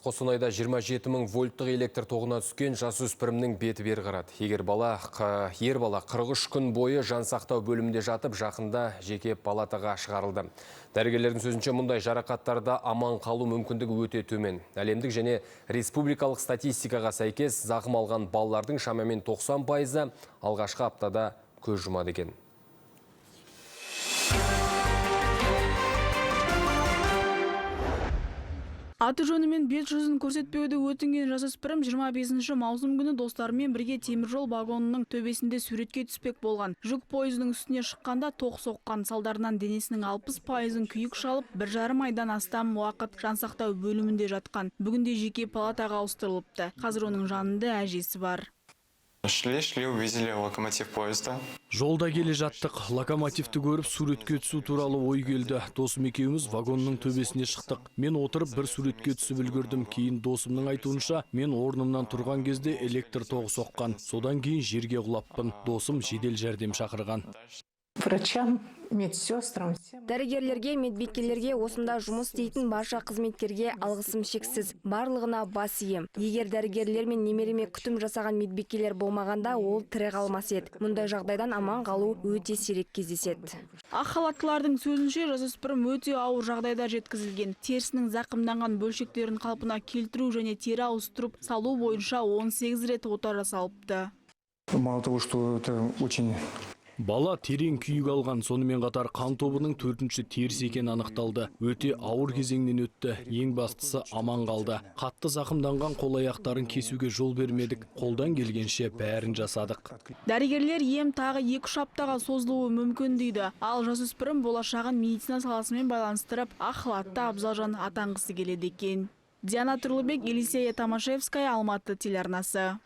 Қостанайда 27 мың вольттық электр тоғына түскен жасөспірімнің беті бері қарады. Ер бала 43 күн бойы жансақтау бөлімінде жатып, жақында жеке палатаға шығарылды. Дәрігерлердің сөзінше, мұндай жарақаттарда аман қалу мүмкіндігі өте төмен. Әлемдік және республикалық статистикаға сәйкес, зақым алған балалардың шамамен 90%-ы алғашқы аптада көз жұмады екен. Аты жөні мен бет жүзін көрсетпеуді өтінген жасөспірім 25 маусым күні достарымен бірге теміржол вагонының төбесінде суретке түспек болған. Жүк пойызының үстіне шыққанда тоқ соққан, салдарынан денесінің 60%-ын күйік шалып, 1,5 айдан астам уақыт жансақтау бөлімінде жатқан. Бүгінде жеке палатаға ауыстырылыпты. Қазір оның жанында әжесі бар. Шли, шли, увидели локомотив поезда. Жолда келе жаттық, локомотивті көріп, суретке түсу туралы ой келді. Досым екеуміз вагонның төбесіне шықтық. Мен отырып бір суретке түсіп үлгердім. Кейін досымның айтуынша, мен орнымнан тұрған кезде электр тоғы соққан. Содан кейін жерге құлаппын. Досым жедел жәрдем шақырған. Врачам, медсестрам, всем. Дәрігерлерге, медбикелерге, осында жұмыс істейтін барша қызметкерге алғысым шексіз. Барлығына бас ием. Егер дәрігерлер мен немереме күтім жасаған медбикелер болмағанда, ол тірі қалмас еді. Мұндай жағдайдан аман қалу өте сирек кездеседі. Ақ халаттылардың сөзінше, жасөспірім өте ауыр жағдайда жеткізілген. Терісінің зақымданған бөлшектерін қалпына келтіру және тері ауыстырып салу бойынша 18 рет ота жасалыпты. Мало того, что это очень Бала терең күйік алған, сонымен қатар қан тобының төртінші теріс екені анықталды. Өте ауыр кезеңнен өтті. Ең бастысы, аман қалды. Қатты зақымданған қол аяқтарын кесуге жол бермедік. Қолдан келгенше бәрін жасадық. Дәрігерлер ем тағы 2-3 аптаға созылуы мүмкін дейді. Ал жасөспірім болашағын медицина саласымен байланыстырып, ақ халатты абзал жан атанғысы келеді екен. Диана Тұрлыбек, Елисея Томашевская, Алматы телеарнасы.